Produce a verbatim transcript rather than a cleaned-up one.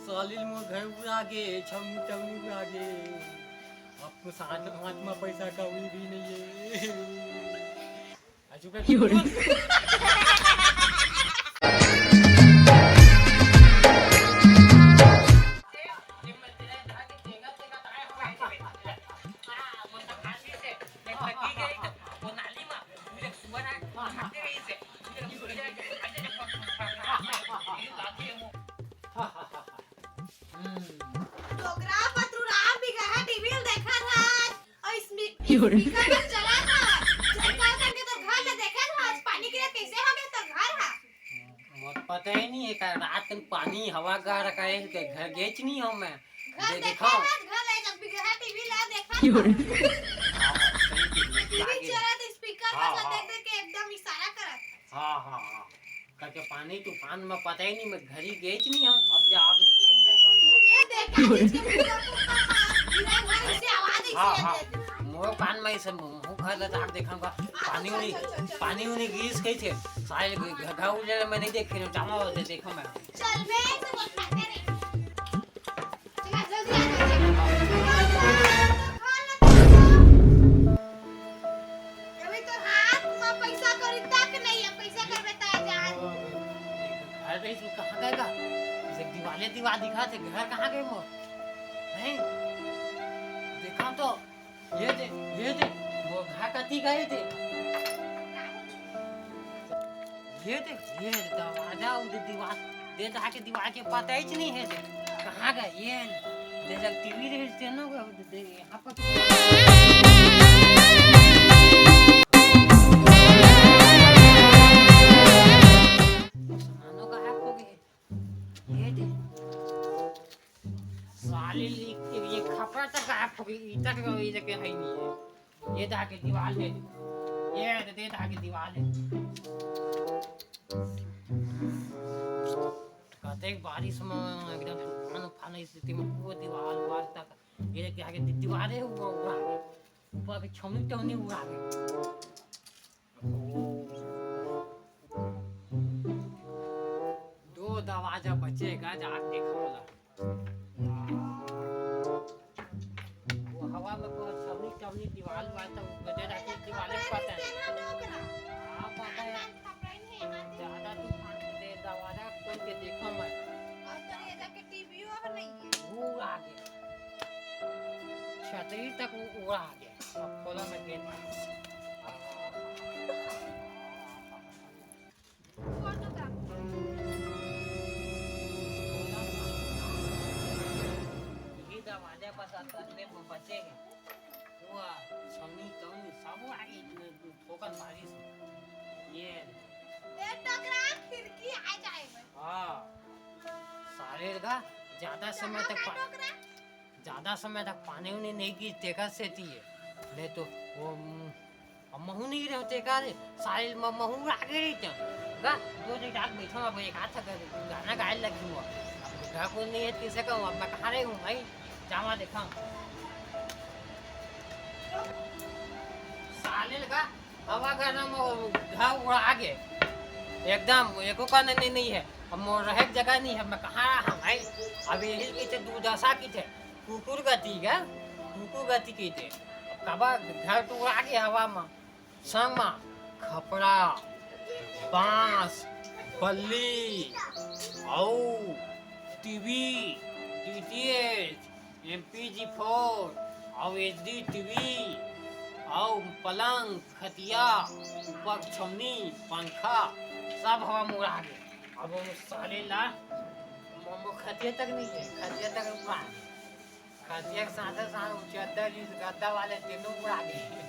सालिल मोर घर उड़ा गे, छौनी टौनी उड़ा गे। अब तो साथ हाथ में पैसा कौड़ी भी नहीं है। आ, चुप रह। डोकरा पतरू राम बिगहा टीवी ल देखत हस, अउ स्पी-, स्पीकर में चलत हस। झटका करके तो घर ले देखत हस, पानी गिरे कैसे हो गए तो घर हा। मोर पता ही नहीं है का रात कन पानी हवा गा रखा है, के घर गेच नहीं हूँ मैं। घर जे देखे देखो। हस, घर ले जब बिगहा टीवी ला देखत हस। टीवी चलत स्पीकर में हाँ, हाँ। देख देख के एकदम इशारा करत। हाँ, हाँ, हाँ। करके पानी तूफान में पता ही नहीं, मैं घरी गेच नहीं हूँ, अब जा अब। ए, देख, का चीज के पूरा, पूरा, पूरा, पूरा घर से आवाज ऐसी हाँ, आती हाँ। है। मोर कान में ऐसे मुंह खा ले, जाके देखा का पानी उनी, पानी उनी गिरिस कही थे, सारे घ-, घ-, घा उजले मैं नहीं देखे, जामा होते देखा मैं। चल बे, ऐसे बोल खाते नहीं। अबे तोर हाथ म पैसा कौड़ी तक नहीं है, पैसा कर बता जान। घर रही तू कहाँ गएगा? इसे दिवाले दिवा दिखा थे, घर कहाँ गए मोर? नहीं? देखा तो, ये दे, ये दे, वो घर कती गए थे? ये दे, ये दरवाजा उधर दीवार, दे जाके दीवार के पता ही नहीं है दे। कहाँ गए? ये दे जब टीवी रहे तेनो को दे, दे, यहाँ पर सामानों का हाथ हो गए। ये दे। साले ये, ये खपड़ा तक गायब हो गई, ईटा के, ये जगह है ही नहीं है। ये धागे दीवाल है, ये दे धागे दीवाल है। कतेक बारिश में एकदम तूफान उफान स्थिति में पूरा दीवाल उवाल तक, ये धागे दी-, दीवाल है, वो उड़ा गया। ऊपर की छौनी टौनी उड़ा गई। दो दरवाजा बचेगा, जाके देखो ला। वो हवा में को छौनी टौनी दीवाल वाल तो बजे रहती, दीवाल पता है। हाँ, पता है। ज्यादा तूफान दे, दरवाजा खोल के देखो मत। और तो ये जाके टीवी और नहीं है। वो आगे। छतरी तक वो, वो आगे। अब खोला मैं गेट। ये दरवाजा पास अंदर में वो बचे हैं। वो छौनी टौनी सब आगे ठोकन मारी से। ये ए टोकरा खिड़की आ जाए बे। हाँ। साले का ज्यादा समय तक पा- ज्यादा समय तक पानी उनी नहीं गिर, तेकर सेती है। नहीं तो वो, उम, अब महू नहीं रहो तेकर, साइल में महू आगे रही तो। गा, दो जो जाग बैठो, अब एक हाथ तक गाना गाए लगी हुआ। अब घर को नहीं है, किसे कहूँ, अब मैं कहाँ रही हूँ भाई? जावा देखा। साले लगा, हवा का ना वो घर उड़ा आगे। एकदम एको का नहीं, नहीं है। अब मोर रहे के जगह नहीं है, मैं कहाँ रहा भाई? अब यही की थे दुर्दशा की थे। कुकुर गति का, कुकुर गति की थे। अब कबा घर तो उड़ा आगे हवा में। संग म खपड़ा, बांस, बल्ली, अउ टीवी, डीटीएच, एमपीजी फोर, अउ एचडी टीवी, अउ पलंग, खटिया, ऊपर छौनी, पंखा, सब हवा में उड़ा गे। अब वो साले ला, वो, वो खटिया तक नहीं है, खटिया तक उड़ा गे। खटिया के साथे साथ वो चद्दर जिस गद्दा वाले तीनों उड़ा गे।